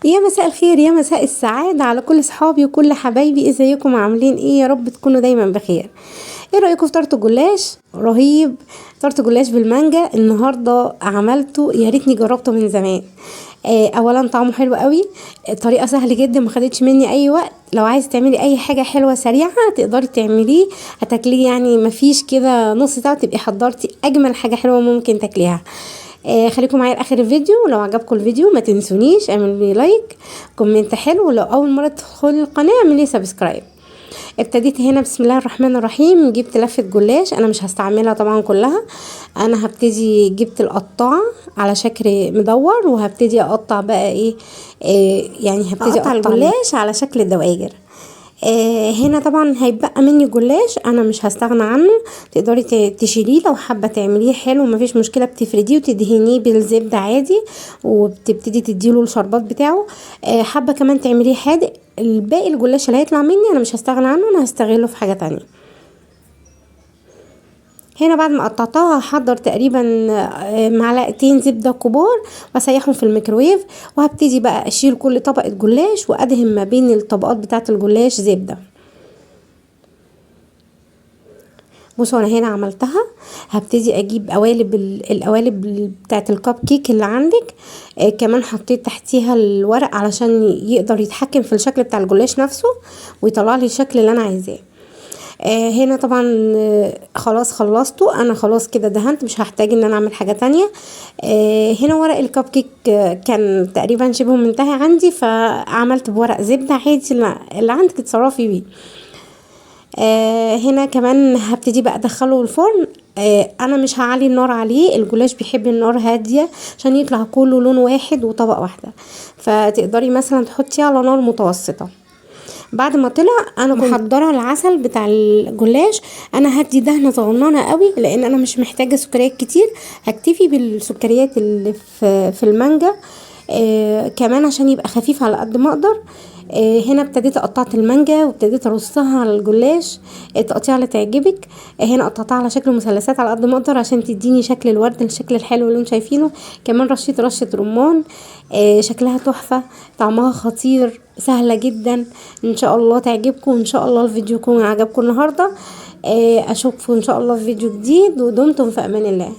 يا مساء الخير، يا مساء السعادة على كل صحابي وكل حبايبي. ازيكم عاملين ايه؟ يا رب تكونوا دايما بخير. ايه رأيكم في طرط جلاش رهيب؟ طرط جلاش بالمانجا النهاردة عملته، يا ريتني جربته من زمان. اولا طعمه حلو قوي، الطريقة سهلة جدا، ما خدتش مني اي وقت. لو عايزة تعملي اي حاجة حلوة سريعة تقدري تعمليه، هتاكليه يعني مفيش كده نص ساعة تبقي حضرتي اجمل حاجة حلوة ممكن تاكليها. خليكم معايا لاخر الفيديو، ولو عجبكم الفيديو ما تنسونيش اعملوا لي like، comment حلو، ولو اول مرة تدخلي القناة اعملي subscribe. ابتديت هنا بسم الله الرحمن الرحيم، جبت لفه جلاش، انا مش هستعملها طبعا كلها، انا هبتدي جبت القطاعه على شكل مدور، وهبتدي اقطع بقى ايه يعني هبتدي اقطع الجلاش على شكل الدوائر. هنا طبعا هيبقى مني جلاش انا مش هستغنى عنه، تقدري تشيليه لو حابة تعمليه حلو مفيش مشكلة، بتفرديه وتدهنيه بالزبده عادي وبتبتدي تديله الشربات بتاعه. حابة كمان تعمليه حادق، الباقي الجلاش اللي هيطلع مني انا مش هستغنى عنه، انا هستغله في حاجة تانية. هنا بعد ما قطعتها هحضر تقريبا معلقتين زبدة كبار واسيحهم في الميكروويف، وهبتدي بقى اشيل كل طبقه جلاش وادهن ما بين الطبقات بتاعه الجلاش زبدة. بصوا انا هنا عملتها، هبتدي اجيب قوالب القوالب بتاعه الكب كيك اللي عندك، كمان حطيت تحتيها الورق علشان يقدر يتحكم في الشكل بتاع الجلاش نفسه ويطلع لي الشكل اللي انا عايزاه. هنا طبعا خلاص خلصته انا، خلاص كده دهنت، مش هحتاج ان انا اعمل حاجة تانية. هنا ورق الكب كيك كان تقريبا شبه منتهي عندي، فعملت بورق زبدة عادي اللي عندك تتصرفي بيه. هنا كمان هبتدي بقى ادخله الفرن. انا مش هعلي النار عليه، الجلاش بيحب النار هادية عشان يطلع كله لون واحد وطبقه واحدة، فتقدري مثلا تحطيه على نار متوسطه. بعد ما طلع انا كنت محضرة العسل بتاع الجلاش، انا هدي دهنه صغننه قوي لان انا مش محتاجه سكريات كتير، هكتفي بالسكريات اللي في المانجا كمان عشان يبقى خفيف على قد ما اقدر. هنا ابتديت قطعت المانجا وابتديت ارصها على الجلاش التقطيعه اللي تعجبك. هنا قطعتها على شكل مثلثات على قد ما اقدر عشان تديني شكل الورد، الشكل الحلو اللي انتم شايفينه. كمان رشيت رشه رمان، شكلها تحفة، طعمها خطير، سهلة جدا، ان شاء الله تعجبكم، وان شاء الله الفيديو يكون عجبكم النهارده. اشوفكم ان شاء الله في فيديو جديد، ودمتم في امان الله.